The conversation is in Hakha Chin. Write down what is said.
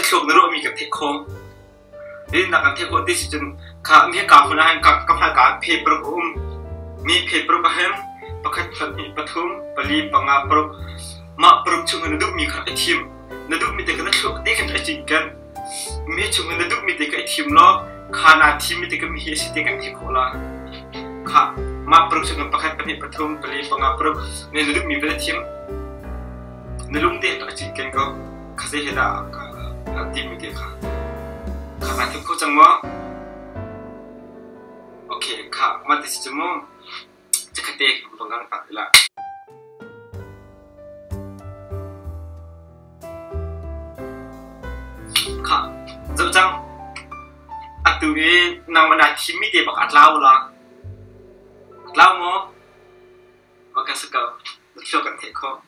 Na thluak na ruahmi kan theih khawh. Zeitindah kan theih khawh ti si cun kha hika hmun ah hin ka hmaika ah phe paruk a um. Mi phe paruk ah hin pakhat, pahnih, pathum, pali, panga, paruk. Mah paruk chung in na duhmi kha i thim. Na duhmi te kha na thluak te khan i cinken. Mi chung in na duhmi te kha i thim law kha naa thimmi te kha mi hi a si ti kan theih khawh lai. Kha mah paruk chung in pakhat, pahnih, pathum, pali, panga, paruk na duhmi va thim. Na lung te a cinken ko. Kha zei he dah ka timi te kha. Kha naa thim kho cang maw? Okay, kha mah ti si cu mu. Chikkhatte ka van kan ti lai. Khah, zoh cang. Atu i nangmah naa thimmi te bak a tlau la. A tlau maw? Va ka si ko. Na thluak kan theih khawh.